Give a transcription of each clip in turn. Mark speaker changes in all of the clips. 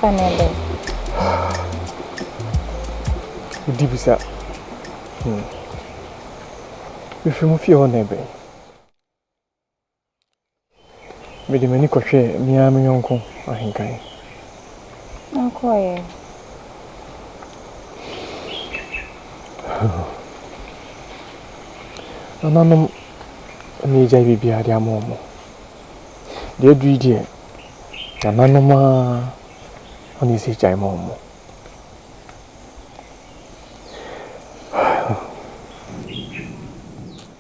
Speaker 1: Ɛfa ne dɛn?
Speaker 2: Wodi bisa. Mefiri mo fie hɔ na ɛbɛn. Mede m'ani kɔhwɛɛ me ara me yɔnko ahenkan.
Speaker 1: Na wokɔeɛ?
Speaker 2: Nananom na yɛgyae biribiara de ama wɔn. Deɛ aduru yi deɛ, nananom ara na ɛsɛ gyae ma wɔn.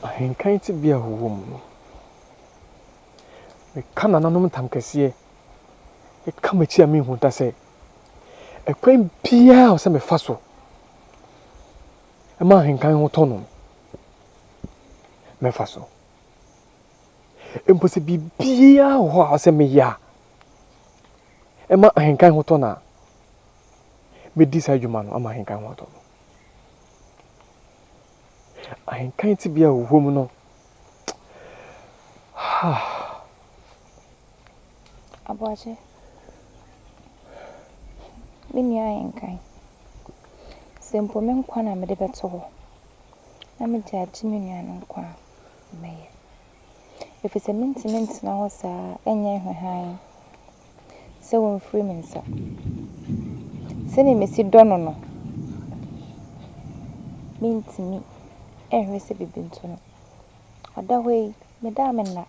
Speaker 2: Ahenkan tebea a wɔwɔ mu no, Meka nananom ntam kɛseɛ, ka m'akyi a menhunta sɛ, ɛkwan biara a ɔsɛ mefa so ma ahenkan ho tɔ no no, mɛfa so. Mpo sɛ biribiara wɔ hɔ a ɔsɛ meyɛ a ɛma ahenkan ho tɔ no a, mɛdi saa adwuma no ama ahenkan ho atɔ no. Ahenkan tebea a wɔwɔ mu no,
Speaker 1: Aboakye, me nua ahenkan, sɛ mpo me nkwa na mede bɛto hɔ na mede agye me nua no nkwa a, mɛyɛ. Ɛfiri sɛ mentumi ntena hɔ saa nyɛ nhwɛhan sɛ ɔmfiri me nsa. Sɛdeɛ mesi dɔ no no, mentumi nhwɛ sɛ biribi nto no. Ɔda hɔ yi, meda a menna.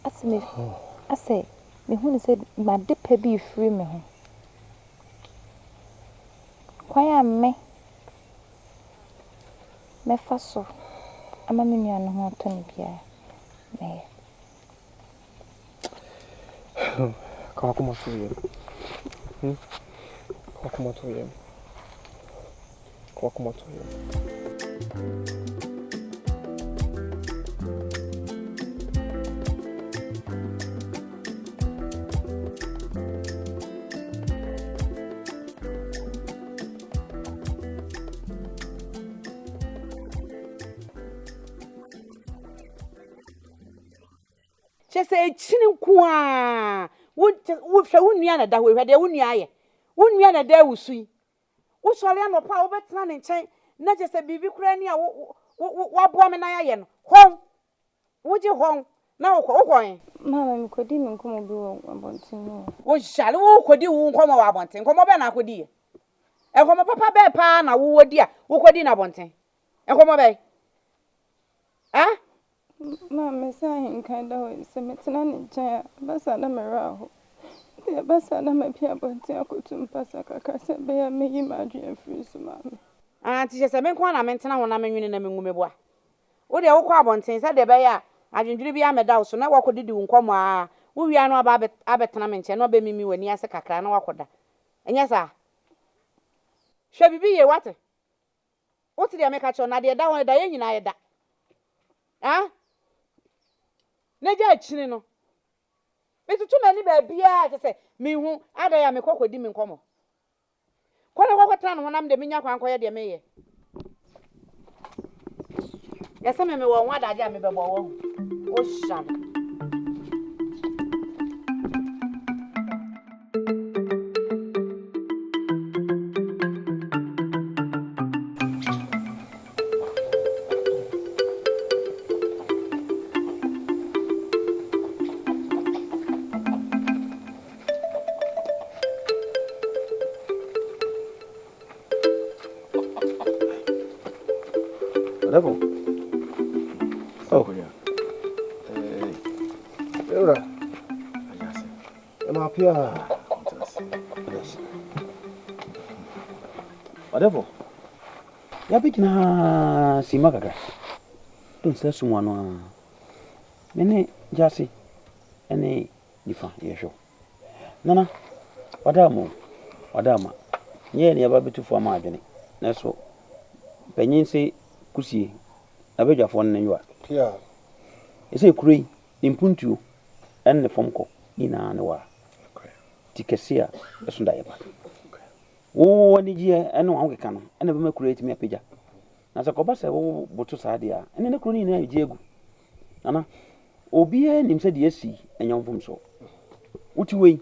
Speaker 1: Asɛ me asɛ mehu no sɛ m'adepa bi refiri me ho. Kwan a me mɛfa so ama me nua no ho atɔ no biara, mɛyɛ.
Speaker 2: Ka w'akoma to wo yam. Hmm? Ka w'akoma to wo yam. Ka w'akoma to wo yam.
Speaker 3: Kyerɛ sɛ akyiri nko ara wo wo hwɛ wo nua na ɛda hɔ yi hwɛ deɛ wo nua ayɛ wo nua na ɛda awusu yi wosɔre anɔpa a wobɛtena ne nkyɛn na kyerɛ sɛ biribi koraa ni a wo wo wo waboa me nan ayɛ no hɔn wogye hɔn na wokɔ wokɔ he.
Speaker 1: Maame mekɔdi me nkɔmmɔ bi wɔ abɔnten o.
Speaker 3: Wohyale wokɔdi wo nkɔmmɔ wɔ abɔnten nkɔmmɔ bɛn na akɔdiiɛ nkɔmmɔ papa bɛn paa na wowɔ di a wokɔdi no abɔnten nkɔmmɔ bɛn ah.
Speaker 1: Maame sɛ ahenkan da hɔ yi, sɛ metena ne nkyɛn a, ɛba saa na me werɛ ahow. Nti ɛba saa na mapue abɔnten akɔtu mpasa kakra sɛ ɛbɛyɛ a mɛyi m'adwene afiri so, maame.
Speaker 3: Ah, nti kyerɛ sɛ me nko ara na mentena ho na menwene na mengu me bo a? Wo deɛ wokɔ abɔnten sɛdeɛ ɛbɛyɛ a adwendwene biara mmɛda wo so na woakɔdidi wo nkɔmmɔ ara, wowie a na woaba abɛtena me nkyɛn na woabɛmimi w'ani ase kakra na woakɔda. Ɛnyɛ saa? Hwɛ biribi yie, woate? Wote deɛ meka kyerɛ wo? Na deɛ ɛda hɔ no, ɛda yɛn nyinaa yɛda. Ah? N'agya akyini no, metoto m'ani baabiara kyɛ sɛ menhu adɛn a mekɔ kɔdi me nkɔmmɔ. Kɔ na kɔkɔtena ne ho na me deɛ menya kwan kɔyɛ deɛ meyɛ. Yɛsɛ me mewɔ ho adagye a mebɛbɔ wɔ ho. Wohyia no.
Speaker 4: Adafo. Oh. Ewura. Ɛma apia. Ɔdɛfo, yɛabɛgyina ha simma kakra. Do nsa sum ano a. Me ne Gyasi ne Nifa yɛhwɛ wo. Nana, ɔda ama o, ɔda ama. Nyɛ yɛn na yɛba bɛtu fo ama adwene. Nanso, panyin se kusie, n'abadwafoɔ no ne nyowa. Ɛsɛ kuro yi, ne mpuntuo ne ne fam kɔ nyinaa ne waa. Ti kɛse a ɛso daeɛ pa. Wo anigyeɛ ne w'ahokeka no na ɛbɛma kuro yi atumi apagya. Na sɛ kɔba sɛ woboto saa deɛ a, ɛnneɛ na kuro no nyinaa regye agu. Nana, obiara nim sɛ deɛ asi ɛnyɛ wo mfomsoɔ. Wote wei,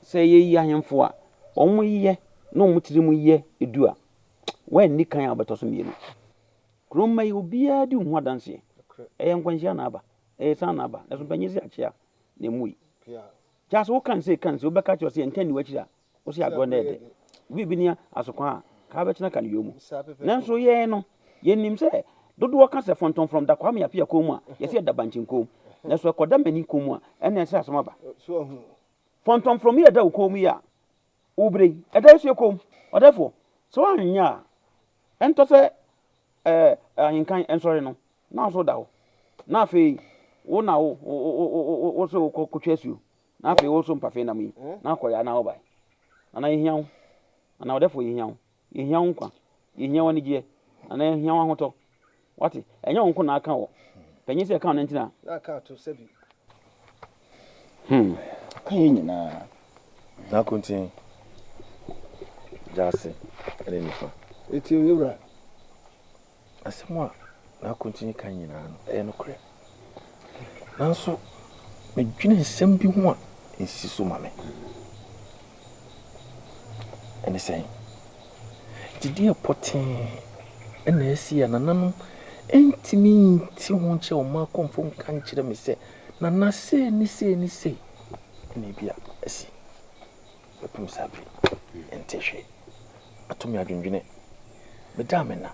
Speaker 4: Sɛ yɛyi ahemfo a wɔyɛ na wɔn tirim yɛ du a, woanni kan a wobɛtɔ so mmienu. Kurom mma yi, obiara di wo ho adanseɛ. Ɛyɛ nkwanhyia na aba, ɛyɛ san na aba, nanso mpanyin se akyea na emmui. Kyɛ sɛ woka no sei ka no sei, wobɛka kyerɛ sɛ yɛnka nni w'akyiri a, wo se agorɔ na ɛdɛ. Biribi ni asokwa a, kaa bɛkyena ka no yom. Nanso yɛn no, yɛnim sɛ dodoɔ ka sɛ fɔntɔmfrɔm da Kwame Appiah kɔn mu a, yɛse ɛda Bankye kɔn mu. Nanso ɛkɔda Mani kɔn mu a, ɛnna ɛsɛ asɛm aba. Fɔntɔmfrɔm yi a ɛda wo kɔn mu yi a, wobrɛ yi, ɛda yɛ so yɛ kɔn mu. Ɔdɛfoɔ, sɛ woanyɛ a, ɛntɔ sɛ ɛɛ ahenkan nsɔre no, na wo so da hɔ. Na afei wo na wo wo wo wo wo so wokɔ kɔtwa asuo. Na afei wo so mpafe nam yi, na akɔ yɛ anaa wobae. Nana yɛhia wo. Nana ɔdɛfoɔ yɛhia wo. Yɛhia wo nkwa. Yɛhia w'anigyeɛ. Nana yɛhia w'ahotɔ. Wate? Ɛnyɛ wo nko na aka wɔ. Panyin sɛ ɛka wo nantin a.
Speaker 5: Na aka ato sɛbi.
Speaker 4: Hmm.
Speaker 6: Ka yɛn nyinaa.
Speaker 7: N'akonten, gyaase ne nifa.
Speaker 5: Etie o, yɛwura.
Speaker 7: Asɛm a n'akonten ka nyinaa no, ɛyɛ nokorɛ. Nanso medwene nsɛm bi ho a, ɛnsi so ma me. Ɛne sɛn? Gyidie pɔtee na asi a nananom ntumi nte ho nkyerɛ wɔn akɔmfo nka nkyerɛ me sɛ, Nana sei ne sei ne sei na ebi a asi. Bɛpem saa bere yi, mente hwee. Ato me adwendwene. Meda a menna.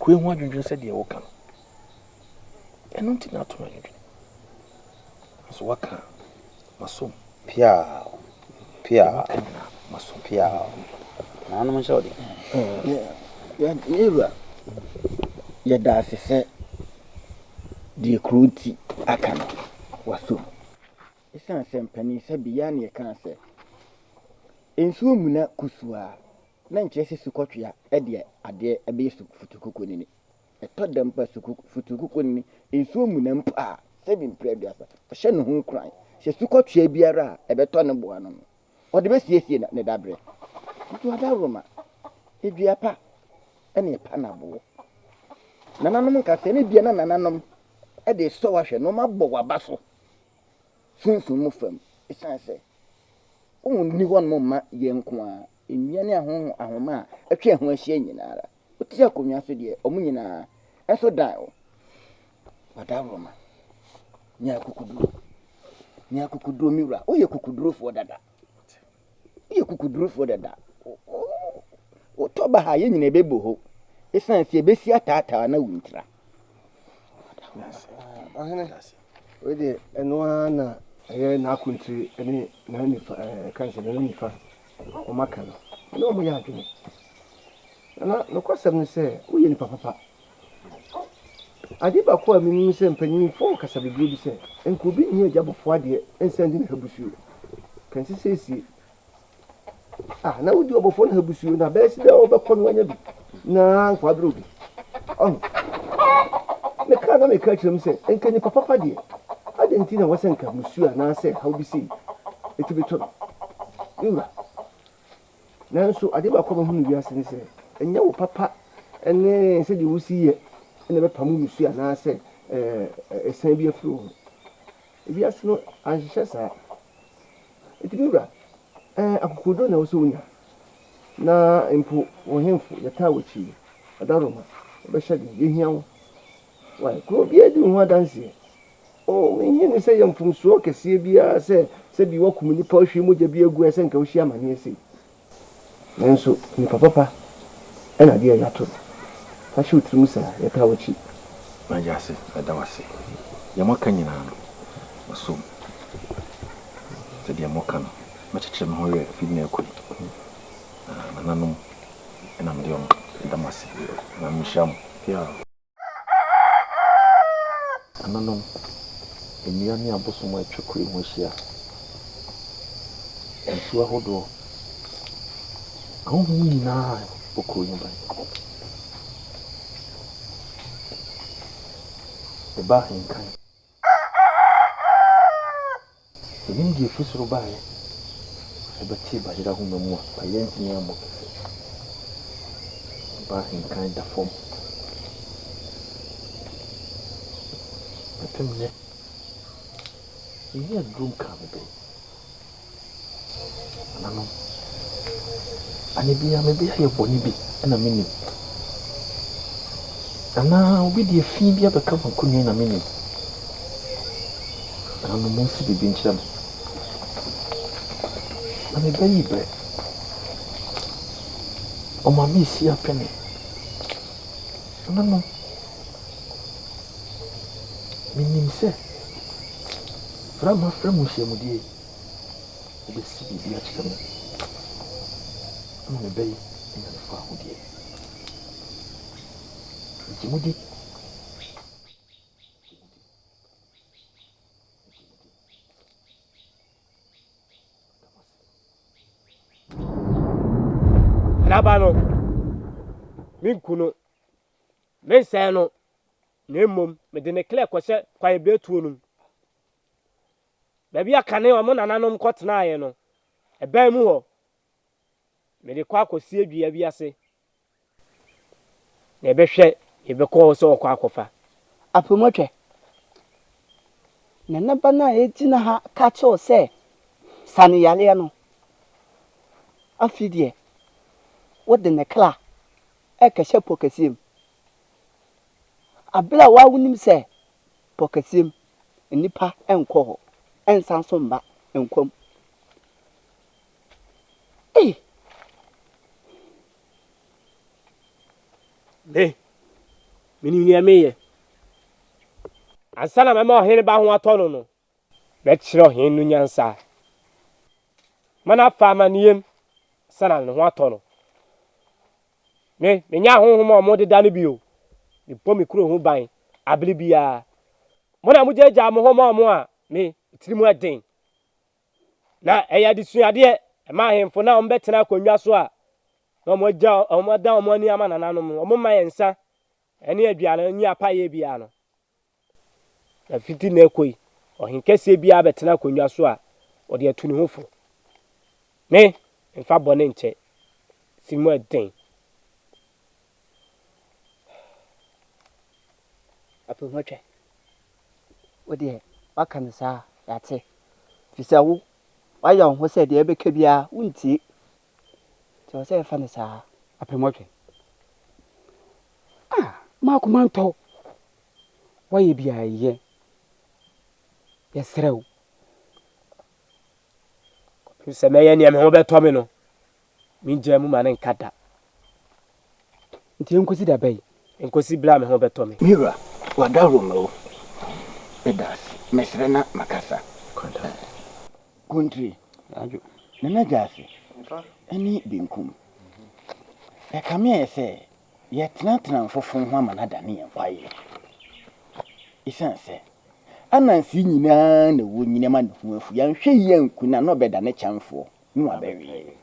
Speaker 7: Kue ho adwendwene sɛ deɛ woka no. Ɛno nti na ato me adwendwene. Nanso woaka a, masom.
Speaker 4: Piaw,
Speaker 7: Deɛ
Speaker 4: piaw,
Speaker 7: woaka nyinaa, masom.
Speaker 4: Piaw. Nananom nhyɛ wo den.
Speaker 6: Yɛn wura, yɛda ase sɛ deɛ kuro nti aka no, wasom. Esiane sɛ mpanin sɛbe yɛ ara na yɛkaa sɛ, nsuo mmuna kusuu a, na nkyerɛ sɛ sukɔtwea de adeɛ bɛyɛ futukukunini. Ɛtɔ da mpo a futukukunini, nsuo mmuna mpo a, sɛbe mprɛ aduasa, ɔhyɛ ne ho nkuran sɛ sukɔtwea biara a ɛbɛtɔ ne boa no no, ɔde bɛsiesie ne daberɛ. Nti ɔdawuroma, dua pa ne ɛpa no aboɔ. Nananom nka sɛ, na ebia na nananom de resɔ wo ahwɛ na wɔabɔ w'aba so. sunsum mu fam, esiane sɛ wonni hɔnom mma yɛn nko ara, nnua ne ahonhom ahoma a atwa yɛn ho ahyia nyinaa ara. Wote akonnwa so deɛ, wɔn nyinaa nso dan wo. Wadaworoma, nya akokoduro, nya akokoduro me wura, woyɛ kokodurofoɔ dada. Woyɛ kokodurofoɔ dada. Wotɔ ba ha a, yɛn nyinaa yɛbɛbɔ hɔ. Ɛsiane sɛ yɛbɛsi ataataa na wontira.
Speaker 5: Ɔhene, wei deɛ ɛno ara na ɛyɛ n'akontire ne n'anifa ɛɛ ka sɛ n'anifa wɔn aka no ne wɔn yɛ adwene. Nana, nokwasɛm ne sɛ woyɛ nipa papa. Adeɛ baako a menim sɛ mpanyinfoɔ wɔ kasa bebree bi sɛ nka obi nni agya bɔfoɔ adeɛ nsan di ne ha busuo. Ka nsi sɛ esie. Ah, na wodi ɔbɔfoɔ no ha busuo na bɛyɛ si dɛ ɔbɛkɔ no wanya bi na nka wabrɛ obi. Ɔho. Meka na meka kyerɛ mu sɛ nka nipa papa deɛ adɛn nti na wɔsɛ nka musuo anaasɛ haw bi sei ɛtumi to no. Me wura. Nanso adeɛ baako a mahu no wiase ne sɛ, ɛnyɛ wo papa ne sɛdeɛ wosi yɛ na ɛbɛpamo mmusuo anaasɛ ɛsan bi afiri wo ho. Wiase no anhyehyɛ saa. Enti me wura, akokoɔduro na ɛwɔ sɛ wonya, na mpo wo hemfo, yɛtaa w'akyi yi, Adaworoma, wobɛhyɛ den, yɛhia wo. Wai, kuro biara di wo ho adanseɛ. Oh, minnye nni sɛ ɛyɛ mfomsoɔ kɛseɛ biara sɛ sɛ bi woakum nnipa, woahwie mogya bi agu a ɛsɛ nka wohyia amaneɛ sei. Nanso nnipa papa na adeɛ a yɛato no. Fa hyɛ wo tirim saa, yɛtaa w'akyi.
Speaker 7: M'Agyase, meda wo ase. Deɛ moaka nyinaa no, masɔ mu. Sɛ deɛ moka no, mɛkyekyere me ho werɛ firi nnɛ rekɔ yi. Na nananom na mede wɔn, meda mo ase. Nyame nhyira mo. Nananom, nnua ne abosom a atwa kuro yi ho ahyia, nsuo ahodoɔ, ahonhom nyinaa bɔ kuro yi ho ban. Ɛba ahenkan. Yenim deɛ ɛfiri soro baeɛ, ɛbɛtee bayerɛ ahoma mu a bayerɛ ntumi ammɔ kɛse. Ɔbaa ahenkan da fam bɛpem nnɛ. Menni aduro nkaa me bɛ yi. Nananom, anyɛ biara me bɛ ayɛ bɔne bi na mennim. Anaa obi de efi bi abɛka m'akonnwa yi na mennim. Nananom, monsi biribi nkyerɛ me. Na me ba yi brɛ. Ɔma mesi apene. Nananom, menim sɛ frɛ a mafrɛ mo nhyiamudie yi, mobɛsi biribi akyerɛ me ama me ba yi anya ne fawohodie. Megye mo di. Megye mo di. Megye mo di. Meda mo ase.
Speaker 8: N'aba no, menku no, mensɛe no, na mmom mede ne klɛ kɔhyɛ kwaebiretuo no mu. Baabi a kane wɔn nananom kɔtenaeɛ no, ɛbɛn mu hɔ, mede kɔ akɔsie dua bi ase, na ɛbɛhwɛ deɛ ɛbɛkɔ hɔ sɛ ɔkɔ akɔfa.
Speaker 9: Apemɔtwɛ, Nana ba no a ɛgyina ha ka kyerɛ wo sɛ sa no yareɛ no, afei deɛ wode ne kra rekɛhyɛ po kɛseɛ mu. Aberɛ a wo ara wonim sɛ po kɛseɛ mu nnipa nkɔ hɔ, nsan nso mma nkwa mu. Ei!
Speaker 8: Me, menim nea meyɛ. Ansa na mɛma ɔhene ba ho atɔ no no, mɛkyerɛ ɔhene no nyansa ma no afa amanneɛm ansa na ne ho atɔ no. Me, menyɛ ahonhom a wɔdeda no bi o. Mebɔ me kuro ho ban abere biara. Mo na mogyaagyaa mo ho ma wɔn a, me, me tirim yɛ den. Na ɛyɛ adesuadeɛ ɛma ahemfo no a wɔbɛtena akonnwa so a na wɔagya wɔn adan wɔn ani ama nananom no. Wɔmma yɛn nsa ne aduane nyi apaeɛ biara no. Na fiti nnɛ rekɔ yi, ɔhenkɛseɛ biara bɛtena akonnwa so a, ɔde atu ne ho fo. Me, memfa bɔne nkyɛ. Si mu ɛden.
Speaker 9: Apemhɔtwɛ, wo deɛ woaka no saa a, yɛate. Ɛfiri sɛ wo, woayɛ wo ho sɛ deɛ ɛbɛka biara wontie. Nti ɛwɔ sɛ yɛfa no saa.
Speaker 4: Apemhɔtwɛ, ah, m'akoma ntɔ wo. Woayɛ bi a ɛyɛ. Yɛsrɛ wo.
Speaker 8: Kɔpem sɛ mɛyɛ nea me ho bɛtɔ me no, mengyaa mu ma no nka da.
Speaker 4: Nti enkosi da bɛn?
Speaker 8: Enkosi bere a me ho bɛtɔ me.
Speaker 6: Me wura, w'adaworo o, meda ase, mesrɛ na makasa. Kontire, Nana Gyasi ne Benkum, ɛkame ayɛ sɛ Yɛtenatena mfofo ho ama no adane yɛn kwaeɛ. Esiane sɛ ananse nyinaa na wɔnyini ama ne ho afu, yɛanhwɛ yie anku no a, na ɔbɛdane kyɛmfoɔ na wabɛwe yɛn.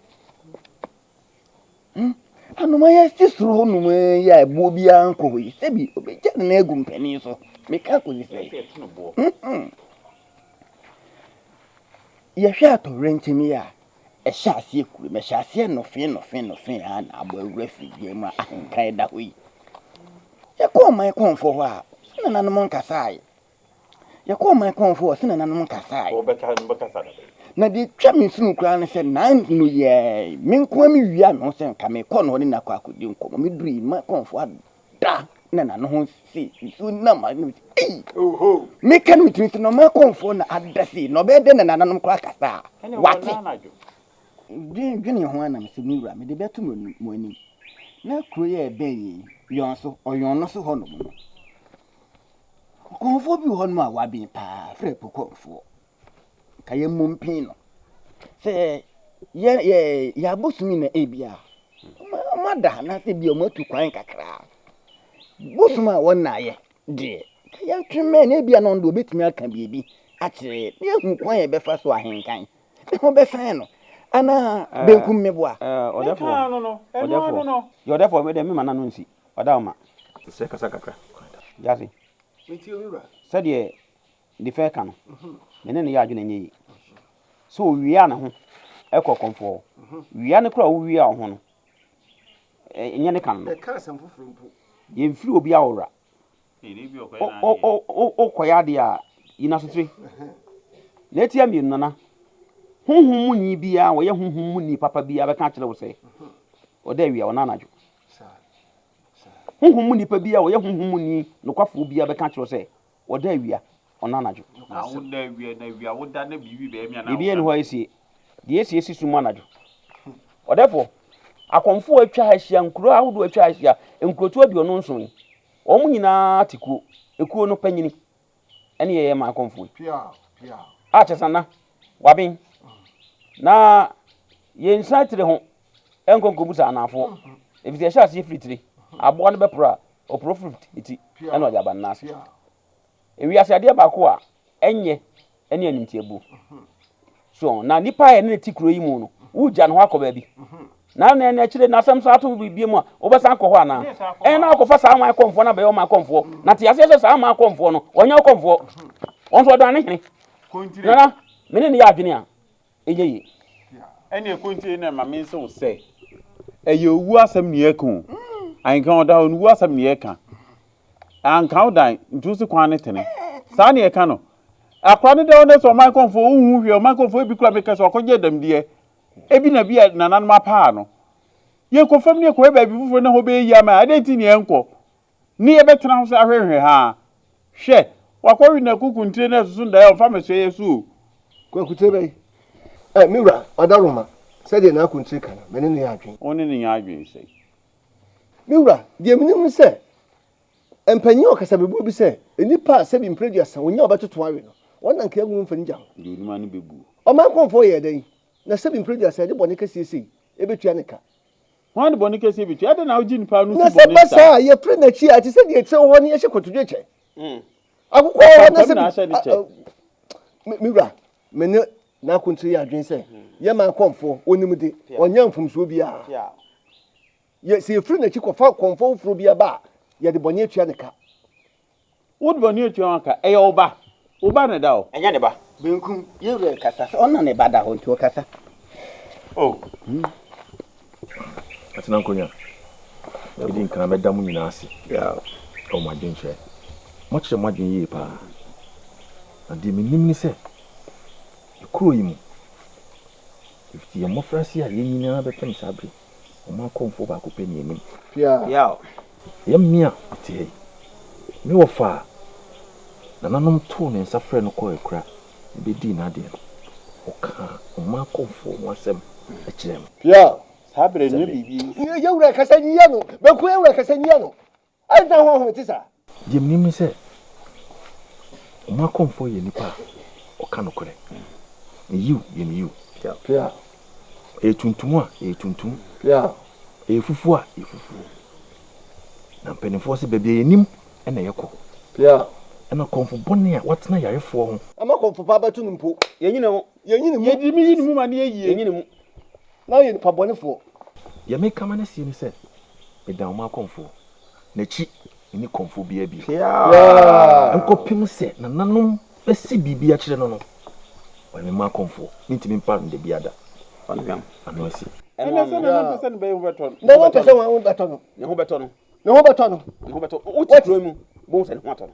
Speaker 6: Hmm? Anoma yɛsi soro hɔ nom yi a ɛboɔ biara nkɔ hɔ yi, sɛbi ɔbɛgya ne nan agu mpanin so. Meka akɔsi sɛ. Hmm. Yɛhwɛ atɔwrɛnkyɛm yi a, Ɛhyɛ aseɛ kure mu, ɛhyɛ aseɛ nɔfee nɔfee nɔfee ara na abɔ awura fidua mu a ahenkan da hɔ yi. Yɛkɔ ɔman kɔmfoɔ hɔ a, ɔse nananom nkasaeɛ. Yɛkɔ ɔman kɔmfoɔ hɔ ɔse nananom nkasaeɛ. Na deɛ ɛtwa me sunu koraa ne sɛ nano yɛ me nko ara mewia me ho sɛ nka mekɔ no hɔ ne no akɔ akɔdi nkɔmmɔ. Meduru yi, man kɔmfoɔ ada na n'ano ho se nsuo nam ano sɛ ei meka no metumi sɛ na ɔma kɔmfoɔ na ada sei na ɔbɛyɛ dɛn na nananom koraa kasa a wate dwene ho anam sɛ me wura mede bɛto mo anim na kuro yɛ ɛbɛn yɛn yɔn so ɔyɔn no so hɔnom no ɔkɔmfoɔ bi wɔ hɔnom a waben paa frɛ po kɔmfoɔ Nka yɛmmɔ mpin no. Sɛ yɛ yɛ yɛ abosom na ebi a wɔn ada anaasɛ ebi a wɔatu kwan kakra. Bosom a wɔnnaeɛ deɛ, nka yɛntwe mmɛn no ebi a na ɔno deɛ ɔbɛtumi aka biribi akyerɛ yɛn na yɛahu kwan a yɛbɛfa so ahenkan ne ho bɛsan no anaa benkum meboa.
Speaker 4: Ɔdɛfoɔ, ɔdɛfoɔ, yɛ ɔdɛfoɔ, me deɛ me ma n'ano nsi, ɔda wo ma.
Speaker 7: Sɛ kasa kakra.
Speaker 4: Gyasi, sɛdeɛ Nifa reka no, me ne no yɛ adwene ɛnyɛ yie. Sɛ owia ne ho kɔ kɔmfoɔ hɔ, wia no koraa a wowia wo ho no, ɛnyɛ ne kan no. Yɛmfiri obi awora. Wokɔyɛ adeɛ a, yi n'asotire. Na ɛtia mmienu nana. Honhom mu ni biara a ɔyɛ honhom mu ni papa biara bɛka akyerɛ wo sɛ ɔda awia, ɔnna anadwo. Honhom mu nipa biara a ɔyɛ honhom mu ni nokwafoɔ biara bɛka akyerɛ wo sɛ ɔda awia, ɔnna anadwo.
Speaker 10: Na woda awia na awia woda na biribi bɛyɛ me anaa
Speaker 4: Biribi nni hɔ a ɛsie. Deɛ ɛsie si sum anadwo. Ɔdɛfoɔ, akɔmfoɔ a atwa ha ahyia, nkuro ahodoɔ a atwa ha ahyia, nkurotoɔ 27 yi, wɔn nyinaa te kuo. Ekuo no panyini ɛne yɛyɛ man akɔmfoɔ yi. A kyɛ sɛ na waben na yɛnsan tire ho nkɔ nkɔbusa anaafoɔ ɛfiri sɛ ɛhyɛ aseɛ firi tire aboa no bɛporo a ɔporo firi ne ti ɛna ɔde aba ne nan ase. Ewiase adeɛ baako a ɛnyɛ ɛne animtiabuo. So na nipa a yɛne ne te kuro yi mu no wogya ne ho akɔ baabi na na ɛna akyire na asɛm san ato biribi mu a wobɛsan akɔ hɔ anaa ɛna na akɔfa saa aman kɔmfoɔ no abɛyɛ ɔman kɔmfoɔ na te aseɛ sɛ saa aman kɔmfoɔ no ɔnyɛ ɔkɔmfoɔ wɔn nso ɔdan ne hene nana mene ne yɛ adwene a ɛnyɛ yie
Speaker 10: ɛne ɛkɔntire no ɛma me nse wo sɛ ɛyɛ owu asɛm ne yɛka o ahenka ɔda hɔ no wu asɛm ne yɛka Anka wo dan nti wo se kwan no tene. Saa ne yɛka no. Akora no dɛ ɔno sɛ ɔman kɔmfoɔ wonhu hwee ɔman kɔmfoɔ ebi kora meka sɛ ɔkɔgye adamdeɛ ebi na bi a nananom apaa no. Yɛkɔ fam ne yɛkɔhwɛ baabi foforɔ na hɔ bɛyɛ yie ama yɛn adɛn nti ne yɛnkɔ ne yɛbɛtena ho sɛ ahwɛhwɛ haa. Hwɛ wakɔwe n'akuku ntire na ɛsoso ndaeɛ a ɔmfa mmɛsoɛ yɛ so o.
Speaker 5: Kwaku tire bɛn? Eh, me wura, ɔdaroma, sɛdeɛ n'akontire ka no, me ne no yɛ adwene.
Speaker 10: Wo ne no nyɛ adwene sɛn?
Speaker 5: Me wura, deɛ menim ne sɛ, mpanyin wɔ kasabebuo bi sɛ, nnipa a sɛbi mprɛ aduasa wɔnya a wɔbɛtoto awe no, wɔn na nka agu mfa ne gya ho.
Speaker 10: Deɛ onim ano bɛbuo.
Speaker 5: Ɔman kɔmfoɔ yɛɛ dɛn na sɛbi mprɛ aduasa yɛde bɔne kɛseɛ sei ɛbɛtua ne ka?
Speaker 10: Hwan de bɔne kɛseɛ bɛtua? Adɛn na wogye nnipa ano
Speaker 5: Na
Speaker 10: si
Speaker 5: sɛ
Speaker 10: bɔne
Speaker 5: ɛba
Speaker 10: saa?
Speaker 5: saa a, yɛfiri n'akyi a, ɛte sɛ deɛ ɛkyerɛ wɔ hɔ no yɛhyɛ kotodwe kyɛ. Akokɔ wɔ hɔ na
Speaker 10: Apampam na
Speaker 5: sɛbi
Speaker 10: ahyɛ ne kyɛ.
Speaker 5: me wura, me ne n'akontire yɛ adwene sɛ, yɛn man kɔmfoɔ, ɔnim de, ɔnyɛ mfomsoɔ biara. Yɛ, sɛ yɛfiri n'akyi kɔfa kɔmfoɔ foforɔ bi aba a, yɛde bɔne atua ne ka.
Speaker 10: Wode bɔne atua wɔn ka. Ɛyɛ wo ba. Wo ba na ɛda hɔ.
Speaker 4: Ɛnyɛ ne ba.
Speaker 6: Benkum, yɛn wura rekasa. Sɛ ɔno na ne ba da hɔ nti ɔkasa.
Speaker 10: Oh.
Speaker 7: Atena nkonnwa. Medi nkan mɛda mo nyinaa ase wɔ mo adwenkyerɛ. Moakyerɛ mo adwene yie paa. Na deɛ menim ne sɛ, kuro yi mu, ɛfiti yɛn mmɔfraase a yɛn nyinaa bɛpem saa bere yi, Wɔn akɔmfoɔ baako pɛ ne anim.
Speaker 4: Piaw.
Speaker 7: Ɛyɛ me a mete ha yi. Me wɔfa a nananom too ne nsa frɛɛ no kɔɔ akura bɛdii n'adeɛ no, ɔkaa wɔn akɔmfoɔ ho asɛm kyerɛɛ me.
Speaker 5: Piaw.
Speaker 10: Saa berɛ no, na biribi.
Speaker 5: Yɛn wura kasa nyia no. Bɛko yɛn wura kasa nyia no. Adɛn nti na honhom te saa?
Speaker 7: Deɛ menim ne sɛ, wɔn akɔmfoɔ yɛ nnipa a wɔka nokorɛ. Ne yiw yɛ ne yiw. Ɛyɛ tuntum a, ɛyɛ tuntum. Ɛyɛ fufuo a, ɛyɛ fufuo. Na mpanimfoɔ se baabi a yɛnim na yɛkɔ. Ɛna kɔmfo bɔne a watena yarefoɔ ho.
Speaker 5: Ama kɔmfo pa abɛto no mpo.
Speaker 4: Yɛnyi ne ho.
Speaker 5: Yɛnyi ne mu.
Speaker 10: Yɛtumi yi ne mu ma no yɛ yie.
Speaker 4: Yɛnyi ne mu.
Speaker 5: Na ɔyɛ nipa bɔnefoɔ.
Speaker 7: Deɛ meka ma no asie ne sɛ, medan wɔn akɔmfoɔ. N'akyi nni kɔmfoɔ biara bio. Nkɔpem sɛ nananom bɛse biribi akyerɛ no no, ɔyɛ me mma akɔmfoɔ. Mentumi mpa no da biara da. Ano asi.
Speaker 10: Ɛnɛ sɛ nana mpɛ sɛ ne bɛyɛ ho bɛtɔ no.
Speaker 5: Nana mpɛ sɛ wɔn ho bɛtɔ no.
Speaker 4: Ne ho bɛtɔ no.
Speaker 5: Ne ho bɛtɔ no.
Speaker 4: Ne ho bɛtɔ. Wote kuro mu, bohu sɛ ne ho atɔ no.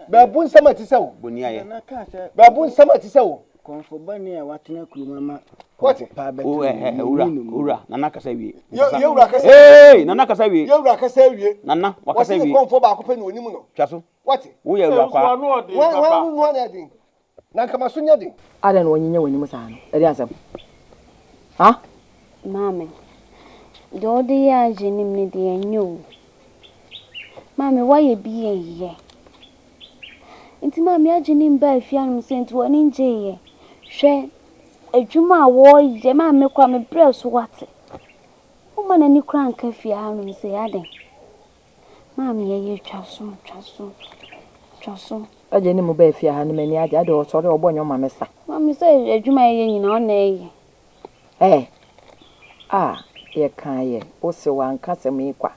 Speaker 5: Bɛɛbo nsɛm a ɛte sɛ wo.
Speaker 4: Boni ayɛ.
Speaker 5: Bɛɛbo nsɛm a ɛte sɛ wo.
Speaker 6: Kɔmfo bɔne a watena kurom ama kɔmfo pa abɛto
Speaker 4: no.
Speaker 6: Owura,
Speaker 4: owura, owura, nana kasa wie.
Speaker 5: Yɛ wura kasa.
Speaker 4: Hey, nana kasa wie.
Speaker 5: Yɛ wura kasa wie.
Speaker 4: Nana, wakasa wie.
Speaker 5: Wɔsi ne kɔmfo baako pɛ na onim no.
Speaker 4: Twa so.
Speaker 5: Wate.
Speaker 4: Woyɛ awura kwa.
Speaker 5: Wɔn wɔn wɔn na ɛden. Na nka maso nyɛ den.
Speaker 11: Adɛn na wanyinya w'anim saa no? Ɛdeɛn asɛm? Ha?
Speaker 12: Maame, deɛ wode yɛ agye nim no deɛ ɛnyɛ o. Maame, woayɛ bi ɛnyɛ. Nti maame agye nim baa fie anom sɛ nti w'ani ngyeeɛ. Hwɛ adwuma a wɔreyɛ, maame koraa me brɛ so wate. Womma n'ani koraa nka fie hanom sei adɛn? Maame yɛyɛ twa so, twa so, twa so.
Speaker 11: Agye ne mu baa fie ha no m'ani agye ade ɔsɔre ɔbɔ nnwom ma me sa.
Speaker 12: Maame sɛ adwuma a yɛyɛ nyinaa ɔna ɛyɛ.
Speaker 11: Ɛɛ a yɛkaa yɛ wo se wanka asɛm yi kwa.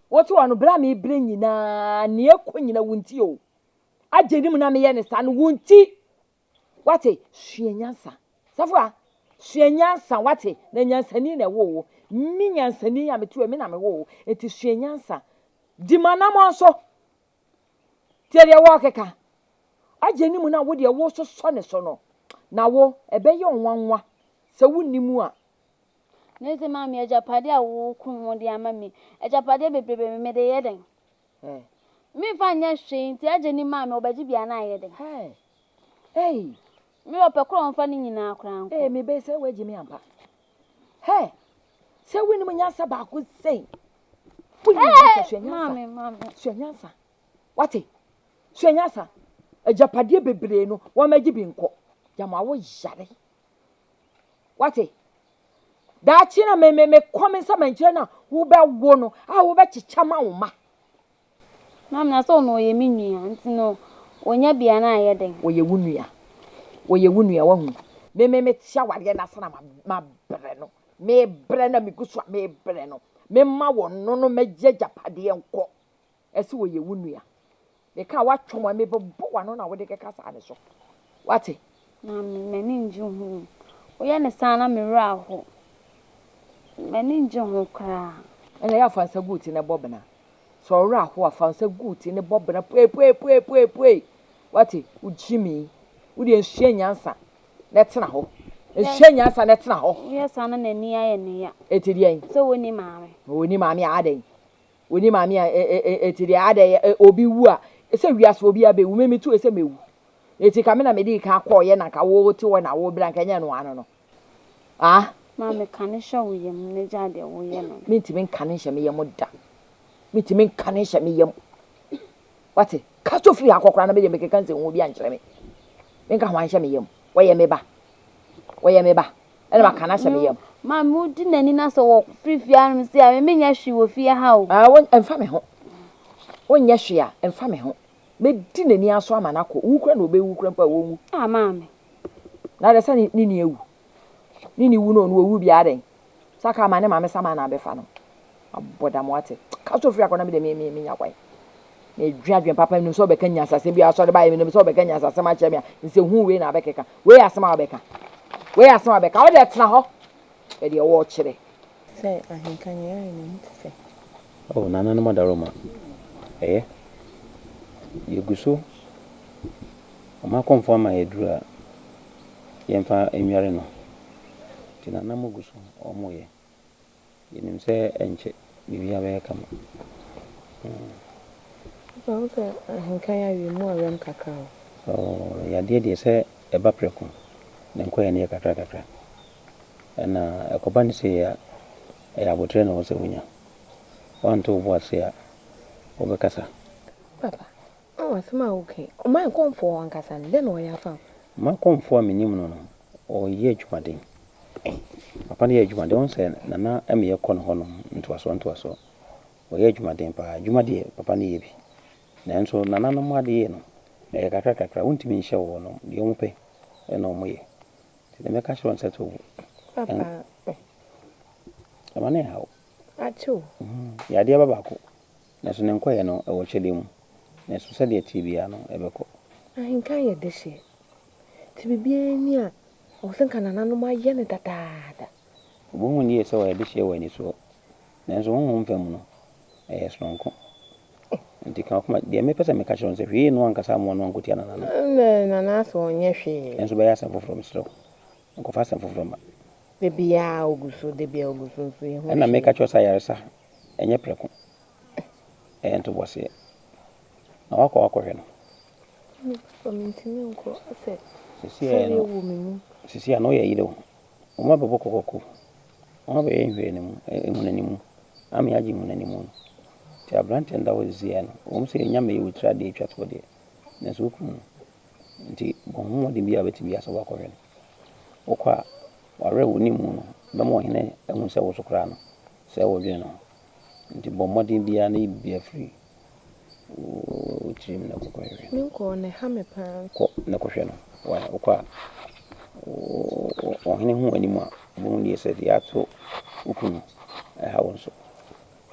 Speaker 11: Wote hɔ no berɛ a mebrɛ nyinaa nea ɛkɔ nyina wo nti o. Agye ne mu na meyɛ ne saa no wo nti. Wate sua nyansa. Safua sua nyansa wate na nyansani na ɛwoo wo. Me nyansani a mete hɔ yi me na mewoo wo nti sua nyansa. Di m'anamɔn so. Tie deɛ wɔrekeka. Agye ne mu na wo deɛ wososɔ ne so no. Na wo, ɛbɛyɛ wo nwanwa sɛ wonni mu a.
Speaker 12: Na ese maame, agyapadeɛ a woreko ho de ama me, agyapadeɛ bebrebe me, mede yɛ dɛn? Memfa nyɛ hwee, nti agye ne maame, ɔbɛgye bi a na ayɛ dɛn?
Speaker 11: Hey!
Speaker 12: Me ɔpɛ korɔ a ɔmfa ne nyinaa koraa nkɔ.
Speaker 11: Ee, me bɛ sɛ woagye me ampa. Hey! Sɛ wonim nyansa baako sei. Wonim nyansa, sua nyansa. Sua nyansa. Wate? Sua nyansa. Agyapadeɛ bebree no, wɔmmɛgye bi nkɔ. Gyama wo yare. Wate? Daakye na me me mekɔ me nsa mankyerɛ no a wobɛwo no a wobɛkyekyɛ ma wo mma.
Speaker 12: Maame na sɛ ɔno ɔyɛ me nua nti no ɔnya bi a na ayɛ dɛn?
Speaker 11: Ɔyɛ wo nua. Ɔyɛ wo nua wahu. Me me mete awareɛ no ase na mabrɛ no. Mebrɛ na megu so a mebrɛ no. Mema wɔno no mɛgye agyapadeɛ nkɔ. Ɛse ɔyɛ wo nua. Meka a woatwam a mebɛbɔ w'ano na wode kɛka saa no so. Woate?
Speaker 12: Maame, m'ani nnye ho. Woyɛ no saa na me werɛ aho. M'ani nnye ho koraa.
Speaker 11: Ɛna ɛyɛ a fa nsa gu wo ti na bɔ bena. Sɛ wo werɛ aho a, fa nsa gu wo ti na bɔ bena puepuepuepuepue. Woate? Wo gyimii. Wo deɛ nsua nyansa na tena hɔ. Nsua nyansa na tena hɔ.
Speaker 12: Woyɛ saa na n'ani ayɛ no ya.
Speaker 11: Enti deɛn?
Speaker 12: Sɛ ɔnni maame.
Speaker 11: Ɔnni maame a adɛn? Onni maame a eti deɛ adɛn obi wu a sɛ wiase obiara bɛwu me metu sɛ mɛwu eti ka me na mede kan kɔɔyɛ na nka wo te hɔ na wo bra nka ɛnyɛ no ano no ah.
Speaker 12: Maame ka ne hyɛ wo yam na gyaa deɛ woyɛ no no.
Speaker 11: Mentumi nka ne nhyɛ me yam da mentumi nka ne nhyɛ me yam wate ka so firi ha kɔ koraa na medeɛ mekeka nsɛnhu bi ankyerɛ me menka ho anhyɛ me yam wɔyɛ me ba wɔyɛ me ba ɛna maka no ahyɛ me yam.
Speaker 12: Maame wodi n'ani na sɛ wɔfiri fie hanom sei a, me menyɛ hwee wɔ fie ha o.
Speaker 11: Ah, wo, ɛmfa me ho. Wonyɛ hwee a, ɛmfa me ho. Mɛdi n'ani ara so ama no akɔ. Wu koraa na ɔbɛwu koraa mpo a, ɔnwu.
Speaker 12: Ah, maame.
Speaker 11: Na adɛn sɛ ne, ne nua awu? Ne ne wu no, ɔno ɔwu biara adɛn? Sɛ aka ama ne maame saman na abɛfa no. Abɔ dam wate. Ka so firi akɔ na me deɛ me, me, menya kwan. Medwen adwen papa, menim sɛ wobɛka nyansasɛm bi a asɔre baeɛ, menim sɛ wobɛka nyansasɛm akyerɛ me a, nsɛhuu wei na abɛkeka. Wei yɛ asɛm a wobɛka. Wei yɛ asɛm a wobɛka. Wo deɛ tena hɔ. Hwɛ deɛ wɔrekyerɛ.
Speaker 1: Sɛ ahenka nea ayɛ n'ani te sɛ.
Speaker 4: Oh nananom adaworoma, ɛyɛ. Yɛgu so, wɔn akɔmfoɔ ama yɛn aduru a yɛmfa nnware no. Nti nananom gu so, wɔreyɛ. Yɛnim sɛ ɛnkyɛ biribiara bɛyɛ kama.
Speaker 1: Papa wohu sɛ ahenkan awie mu awɛm kakra o.
Speaker 4: Oh, yadeɛ deɛ sɛ ɛba prɛko ne nkɔyɛ no yɛ kakra kakra. Ɛna ɛkɔba no sei a, ɛyɛ aboterɛ na ɛwɔ sɛ wonya. Woanto wo bo ase a, wobɛkasa.
Speaker 1: Papa, oh asɛm a woka yi, ɔman kɔmfoɔ ankasa no, dɛn na ɔyɛ afa ho?
Speaker 4: Ɔman kɔmfoɔ a menim no no, ɔyɛ adwumaden. Papa no yɛ adwumaden, wohu sɛ Nana Amiyɛ kɔ ne hɔ nom ntoasoɔ ntoasoɔ. Ɔyɛ adwumaden paa, adwuma deɛ papa no yɛ bi. Nanso nananom adeɛ no, ɛyɛ kakra kakra, wontumi nhyɛ wɔn nom, deɛ wɔpɛ na wɔyɛ. Nti deɛ mɛka akyerɛ wo ne sɛ to wo bo.
Speaker 1: Papa eh.
Speaker 4: Ɛma no nha wo.
Speaker 1: Akye o.
Speaker 4: Yadeɛ ba baako, nanso ne nkɔeɛ no, ɛwɔ kyɛdeɛ mu. Nanso sɛdeɛ ɛteɛ biara no, ɛbɛkɔ.
Speaker 1: Ahenkan yɛ dehyeɛ, nti biribiara ni a Ɛwɔ sɛ nka nananom ayɛ no dadaada.
Speaker 4: Obohu no yie sɛ ɔyɛ dehyeɛ wɔ anisoɔ, nanso honhom fam no, ɛyɛ sononko. Nti ka w'akoma, deɛ mepɛ sɛ meka kyerɛ wo ne sɛ, hwee nni hɔ ankasa mmoa no ankotia nananom.
Speaker 1: Ɛnna nana asɛ ɔnyɛ hwee.
Speaker 4: Nanso bɛyɛ asɛm foforɔ, mesrɛ wo, nkɔfa asɛm foforɔ mma.
Speaker 1: Da biara ɔgu so, da biara ɔgu so nso yɛnhu
Speaker 4: Ɛnna
Speaker 1: hwee.
Speaker 4: meka kyerɛ wo sɛ ayaresa, ɛnyɛ prɛko, ɛyɛ ntoboaseɛ. Na woakɔ akɔhwɛ no.
Speaker 1: Me papa mentumi nkɔ asɛ sɔre wɔ me mu.
Speaker 4: Sisi a na ɔyɛ yere o. Wɔn abɛbɔ kɔkɔko. Wɔn abɛyɛ nhwɛanimu, nhunanimu. Ame agye nhunanimu no. Nti aberanteɛ no da hɔ sisi a no, wɔn sɛ ɛnya mmɛyɛ wo tiri adeɛ atwa toɔ deɛ, nanso wo kunu no. Nti bɔ ho mmɔden biara a wobɛtumi biara sɛ wobɛkɔhwɛ no. Wokɔ a, w'awerɛ wo ne mu no bɛma ɔhene ahu sɛ wo so koraa no, sɛ wodwene ne ho. Nti bɔ mmɔden biara na yi biribiara firi wo tirim na kɔhwehwɛ
Speaker 1: no. Menkɔ na ɛha me paa.
Speaker 4: Kɔ na kɔhwɛ no. Why? Wokɔ a, ɔhene hu w'anim a, ɔbɛhu deɛ sɛ deɛ ato wo kunu ɛha wo nso.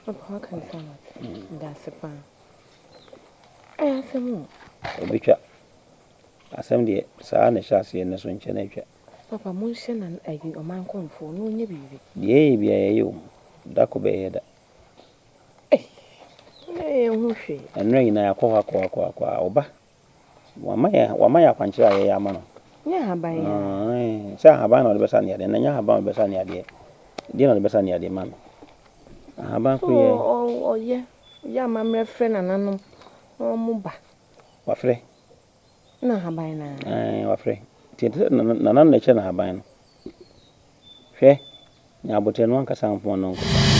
Speaker 1: Papa waka ne saa mate. Meda ase paa. Ɛyɛ asɛm o.
Speaker 4: Ɛbɛtwa. Asɛm deɛ saa na ɛhyɛ aseɛ nnɛ so nkyɛ na atwa.
Speaker 1: Papa monhyɛ na ayi ɔman kɔmfoɔ na ɔnyɛ biribi.
Speaker 4: Deɛ yɛyɛ biara yɛyɛ o. Da ko bɛyɛ da.
Speaker 1: Ei, na yɛnhu hwee.
Speaker 4: Nnora nyinaa yɛakɔ hɔ akɔ hɔ akɔ hɔ akɔ a, ɔba. Wama yɛn wama yɛn akwankyerɛ a yɛyɛ ama no.
Speaker 13: Nyɛ ahaban yi
Speaker 4: ara. Sɛ ahaban na ɔde bɛsa ne yadeɛ, na nyɛ ahaban na ɔde bɛsa ne yadeɛ. Deɛ na ɔde bɛsa ne yadeɛ ma no. Ahaban
Speaker 13: So
Speaker 4: ko yɛ.
Speaker 13: ɔyɛ ɔyɛ amammerɛ frɛ nananom na wɔn ba.
Speaker 4: Wafrɛ.
Speaker 13: Na ahaban no ara.
Speaker 4: Ɛɛ wafrɛ. Nti ɛte sɛ nananom na ɛkyerɛ no ahaban no. Hwɛ, nya aboterɛ no ankasa mfom no nkɔfa.